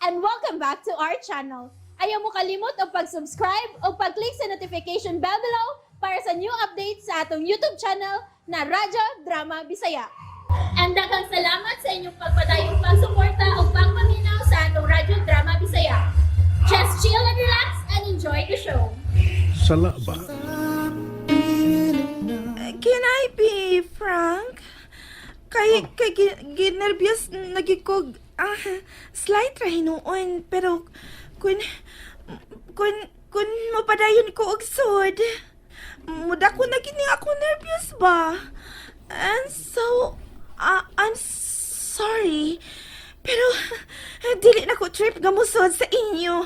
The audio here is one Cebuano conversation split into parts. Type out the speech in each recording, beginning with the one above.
And welcome back to our channel. Ayaw mo kalimot og pag-subscribe o pag-click sa notification bell below para sa new updates sa atong YouTube channel na Radyo Drama Bisaya. And daghang salamat sa inyong pagpadayong pagsuporta o pagpaminaw sa atong Radyo Drama Bisaya. Just chill and relax and enjoy the show. Sala ba? Can I be frank? Kay ginerbyos nagi ko, slight ra hinuon, pero kun mapadayon ko og sud, mudako na kini ako nervyos ba. And so, I'm sorry, pero dili na ko trip nga musod sa inyo.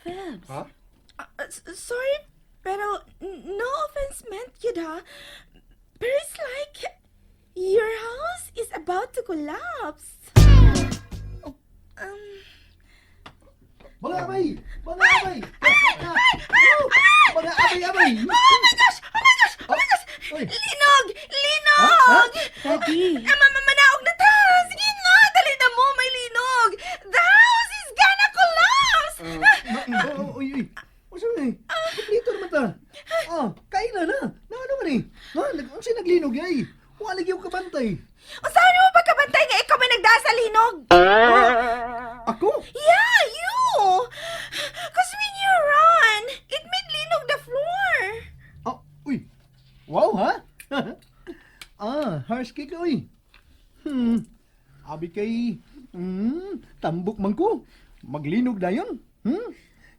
Febs. Ha? Sorry, pero no offense meant yun ha. Pero it's like your house is about to collapse. Mga abay! Mga abay! Mga abay, abay! Oh my gosh! Oh my gosh! Oh my gosh! Oy. Linog! Linog! Daddy. Ah, manaog na ta! Sige na! Dali na mo! May linog! The house is gonna collapse! Oh, uy, uy. Unsa man eh? Kompleto naman ta. Ah, kain na na. Na ano man eh? Ha, unsa naglinog ay? Wa lagi og kabantay. Unsaon mo pagkabantay nga ikaw may nagdala sa linog? Ako? Yeah, you! 'Cause when you run, it made linog the floor. Ah, uy. Wow, ha? Harsh kay ka, uy. Abi kay, tambok man ko. Maglinog dayon.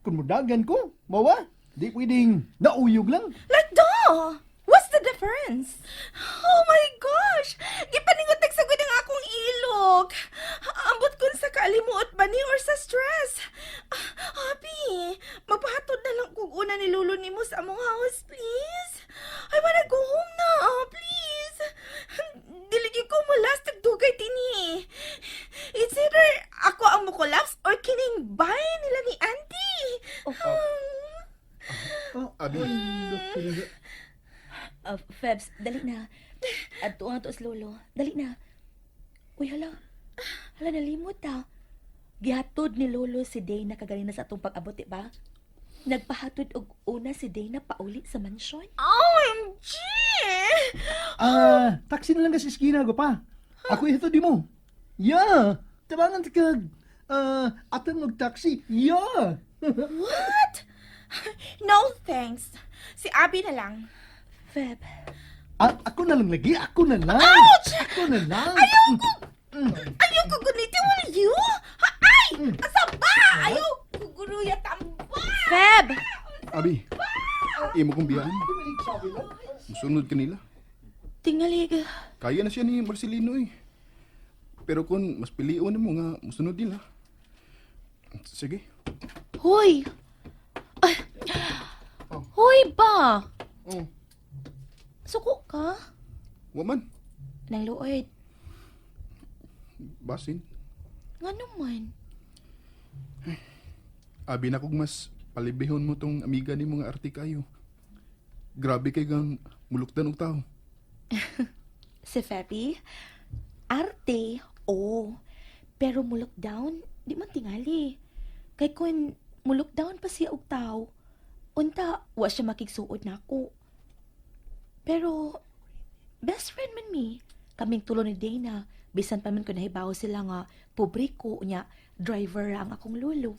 Kung mudagan ko, mawa, di pwedeng nauyog lang. Like, duh! What's the difference? Oh my gosh! Gipaningot nagsagod ang akong ilok. Ambot kun sa kaalimuot ba ni or sa stress. Ah, Abi, magpahatod na lang kog una ni Lolo nimo sa among house, please. I wanna go home na, please. Dili gyud ko mo-last dugay dinhi. It's either ako ang mo-collapse or kining bahay nila ni Auntie. Oh, Abi. Febs, dali na. Adto nga to sa lolo. Dali na. Uy, hala. Hala, nalimot ah. Gihatod ni Lolo si Dana kaganina sa atong pag-abot, di ba? Nagpahatod og una si Dana pauli sa mansyon. OMG! Ah, taxi na lang kasi iskina ko pa. Ako ito di mo. Yeah, tabangan ta kag atang og taxi. Yeah. What? No thanks. Si Abby na lang. Feb, Ah, ako na lang lagi, ako na lang. Ouch! Ako na lang. Ayoko! Ayoko guniti, will you? Ha, ay! Asa ba? Ayoko guruya tamba! Feb! Abi, imo kong biyaan. Musunod kanila. Tingalig. Kaya na siya ni Marcelino eh. Pero kung mas pilion mo nga musunod nila. Sige. Hoy! Ah. Hoy ba? Oh, Suko ka? wa man. Nang luoy. Basin. Nga naman. Abi na kog mas palibihon mo tong amiga ni mga arte kayo. Grabe kay gang mulukdan og tao. Si Feby, arte, oo. Pero mulok down, di man tingali. Kay kun mulok down pa siya og tao, unta, wa siya makigsuod nako. Pero, best friend man mi. Kaming tulo ni Dana, bisan pa man ko nahibaw sila nga, pobre ko, unya, driver ang akong lolo.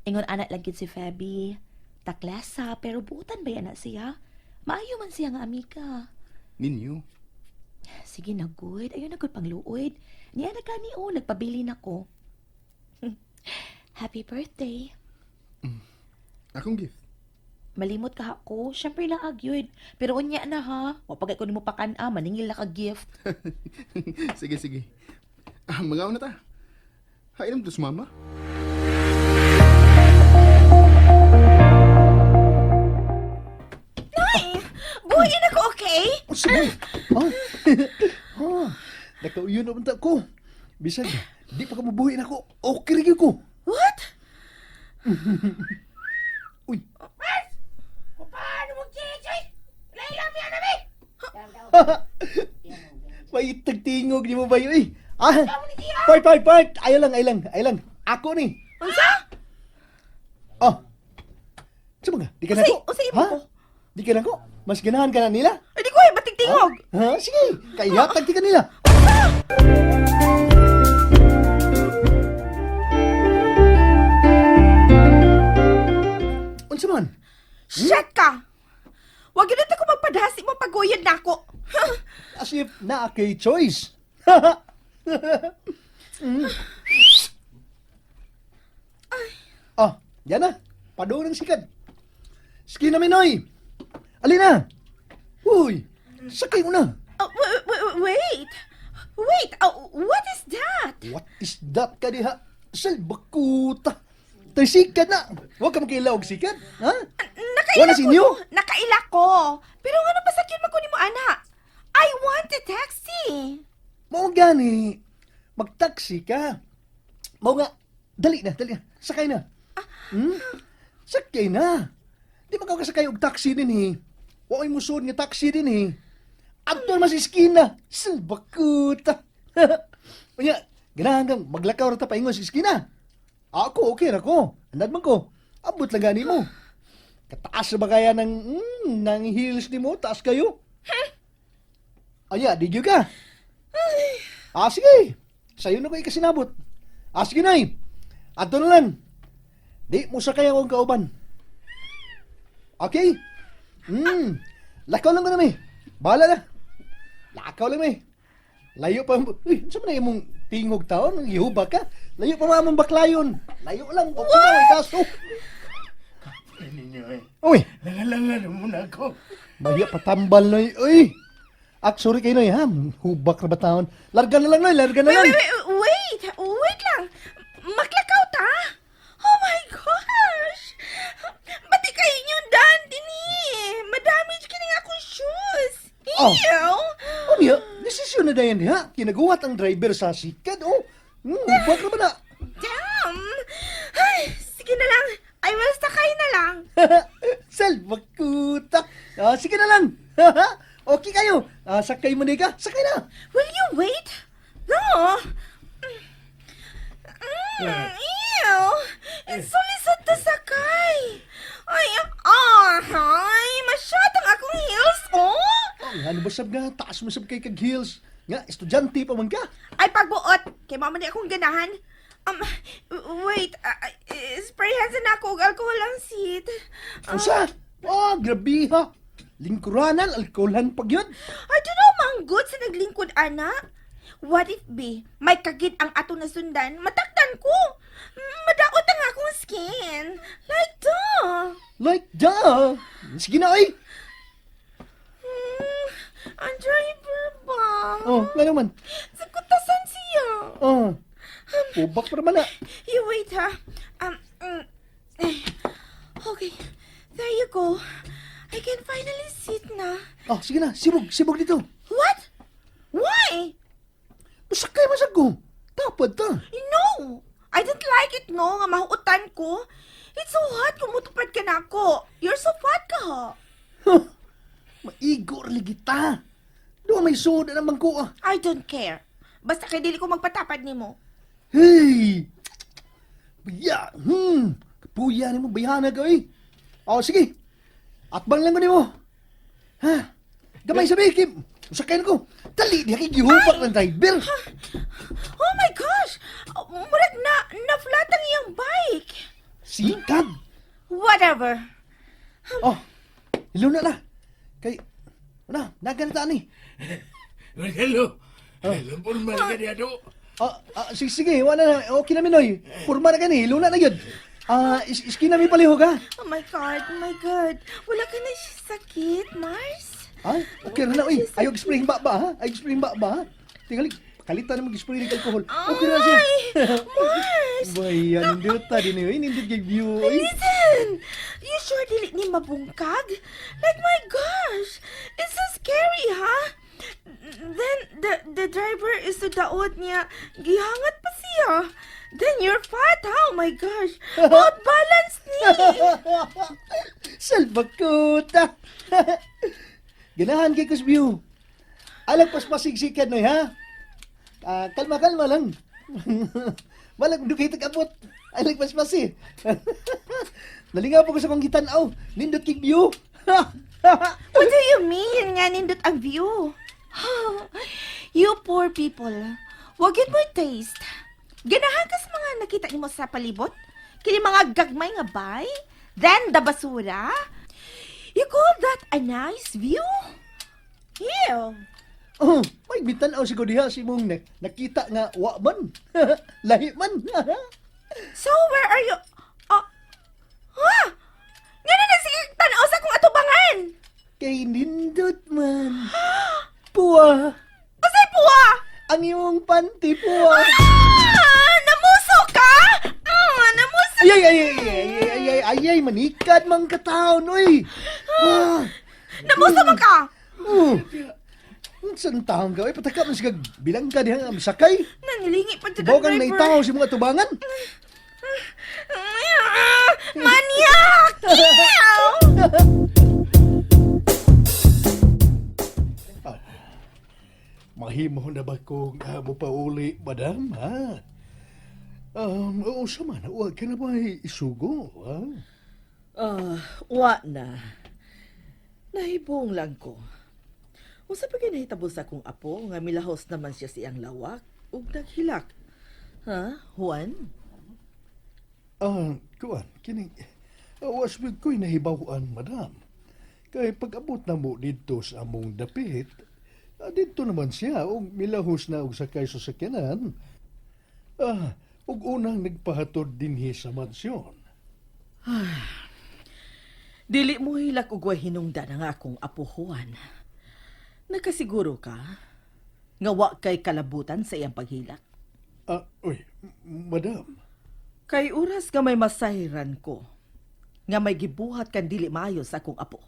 Ingon anak lang gid si Feby. Taklasa, pero buutan ba yan na siya? Maayo man siya nga amiga. Ninyo. Sige na, good. Ayun na, good pangluoid. Niya na gani, oh, nagpabili na ko. Happy birthday. Akong gift. Malimot ka ako. Siyempre na agyud. Pero unya na ha. Wapagay ko nimo pakan-a, maningil na ka gift. Sige, sige. Ah, mga na ta. Hainom to sa mama. Nay! Buhayin ako, okay? Oh, sige. Ah. Ah, nakauyon na unta ko. Bisag, di pa ka mabuhi na ako. Okay rin ko. What? Uy, Paano mo kichoy? Layla mi anami! May may tagtingog ni mo ba yun eh? Ah, Part, part, part. Ayaw lang, ayaw lang, ayaw lang. Ako ni. Unsa? Oh. Sa mga, di ka na ko. Unsay imo Ha? ko? Di ka na ko. Mas ganahan ka na nila. Ay, di ko ay batigtingog. Ha? Sige, kaya tag ka nila. Unsa man? Shit ka! Wag yun ko magpadasi mo paguyod na ako. As if naa kay choice. Oh, yan na. Padoon ng sikad. Sige na, Minoy. Alina. Uy, sakay mo na. Oh, wait. Wait, oh, what is that? What is that ka diha? Salbakuta. Tay sikad na. Huwag ka makilaw og sikad. Ha? Nakaila Wala ko. sa inyo? Nakaila ko. Pero nga pa sakyan man ko nimo ana? I want a taxi. Mao gani. Magtaksi ka. Mao nga. Dali na, dali na. Sakay na. Hmm? Sakay na. Di man ka kasakay og taxi din eh. Wa ay musod nga taxi din eh. Adto naman sa iskina. Salbakuta. Unya, ganahan kang maglakaw ra ta paingon sa iskina. Ako, okay ra ko. Andad man ko. Abot lang gani mo. Kataas na ba kaya ng heels ni mo? Taas kayo? Aya, di gyud ka. Ah, sige. Sa'yo na ko ikasinabot. Ah, sige, Nay. Ato na lang. Di mo sakay akong kauban. Okay? Lakaw lang ko na, may. Bahala na. Lakaw lang, may. Layo pa. Uy, saan man na imong tingog taon? Ihuba ka? Layo pa mga mong baklayon. Layo lang. Okay na, may kaso. Ay, ninyo eh. Uy, Langalangan mo na ako. maya patambal, Noy. Uy! Ak, sorry kayo, Noy, ha? Hubak na ba taon? Larga na lang, Noy. Larga na Wait, lang. wait, wait, wait. Wait lang. Maglakaw ta? Oh my gosh. Ba't di kayo inyong daan din eh? Madamage kini nga akong shoes. Oh. Ew. Unya, desisyon na dayan diha. Kinaguhat ang driver sa sikad, oh. Hubak na ba na? Damn. Ay, sige na lang. I will sakay na lang. Salbakuta. Ah, sige na lang. Okay kayo. Ah, sakay mo na ka. Sakay na. Will you wait? No. Ew. It's so lisod to sakay. Ay, ah, ay, masyadong akong heels, oh. Oh, ano ba sab nga? Taas mo sab kay kag heels. Nga, estudyante pa man ka. Ay, pagbuot. Kay mama ni akong ganahan. Wait, sprayhan sa nako og alcohol ang seat. Usa? Oh, grabe ha. Lingkuranan, alkoholan pag yun. I don't know, manggod sa naglingkod, ana. What if be, may kagid ang ato nasundan, matakdan ko. Madaot ang akong skin. Like to. Like, duh. Sige na, ay. Ang driver ba? Oh, nga naman. Sa kutasan siya. Oh. Ubak pa naman na. You wait, ha? Eh. Okay, there you go. I can finally sit na. Oh, sige na. Sibog, sibog dito. What? Why? Sakay man sa ko. Tapad ta. No! I don't like it, no, nga mahuutan ko. It's so hot kung mutupad ka na ako. You're so fat ka, ha? Huh. Maigo lagi ta. Doon may soda naman ko ah. I don't care. Basta kay dili ko magpatapad nimo. Hey! Baya! Kapuya ni mo, bayana ka eh. O, sige. Atbang lang ko ni mo. Ha? Gamay sabi, Kim. Usakayin ko. Dali, di kay gihubak ng driver. Oh my gosh! Murag na, na-flat ang iyang bike. Sikad. Whatever. Oh, ilo na na. Kay, na, naganita ni. Marcelo, hello, formal ka niya do. Ah, ah, sige, sige, wala na. Okay na, Minoy. Purma na gani, ilo na na yun. Ah, iski na mi palihog ha. Oh my God, oh my God. Wala ka na siya sakit, Mars? Ay, okay na na, uy. Ayaw spray ba ba, ha? Ayaw spray ba ba, ha? Tingali, kalitan na mag-spray ng alcohol. Okay na siya. Ay, Mars! Bayan, nindot ta din eh. Nindot kay view. Uy. Listen! You sure dili ni mabungkag? Like my gosh! It's so scary, huh? Then the driver is so daot niya. Gihangat pa siya. Then you're fat, huh? Oh my gosh. Out balance ni. Salbakuta. Ganahan kay kus view. Alag paspasigsikan noy, ha? Ah, kalma-kalma lang. Malag dugay tag-abot. Ay nagpaspas eh. Nalingaw po ko sa kong gitan-aw. Nindot kig view. What do you mean nga nindot ang view? You poor people. Wag yun mo taste. Ganahan ka sa mga nakita nimo sa palibot? Kini mga gagmay nga bay? Then the basura? You call that a nice view? Ew. Oh, may bitan-aw siguro diha si mong nakita nga wa man. Lahi man. So where are you? Oh. Ha? Nga na na sige tanaw sa akong atubangan. Kay nindot man. Puwa. Usay puwa. Ang imong panty puwa. Ah, namuso ka? Ah, namuso. Ay, ay, ay, ay, ay, ay, ay, ay, ay, manikad mang kataon, oy. Ah, Namuso man ka. oh. Saan taong ka? Ay, pataka man siya bilang ka diha nga sakay. Nanilingi pa dyan ang Bogang driver. naitaw sa mga tubangan. Ah, Maniak! Ew! Mahimo na ba kong mopauli, madam, ha? Oo, sama na. Huwag ka na ba isugo, ha? Ah, wa na. Nahibong lang ko. Unsa pa nahitabo sa akong apo nga milahos naman siya siyang lawak ug naghilak. Ha, Juan? Ah, kuan, kining was with ko'y nahibawan, madam. Kay pag-abot na mo dito sa among dapit, didto naman siya og milahos na og sakay sa sakyanan. Ah, ug unang nagpahatod dinhi sa mansyon. Dili mo hilak og way hinungdan ang akong apo, Juan. Nakasiguro ka nga wa kay kalabutan sa iyang paghilak. Ah, uy, madam. Kay oras nga may masahiran ko nga may gibuhat kan dili maayo sa akong apo.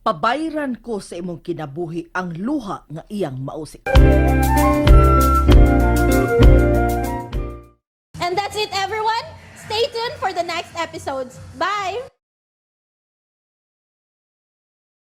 Pabayran ko sa imong kinabuhi ang luha nga iyang mausik. And that's it, everyone. Stay tuned for the next episodes. Bye!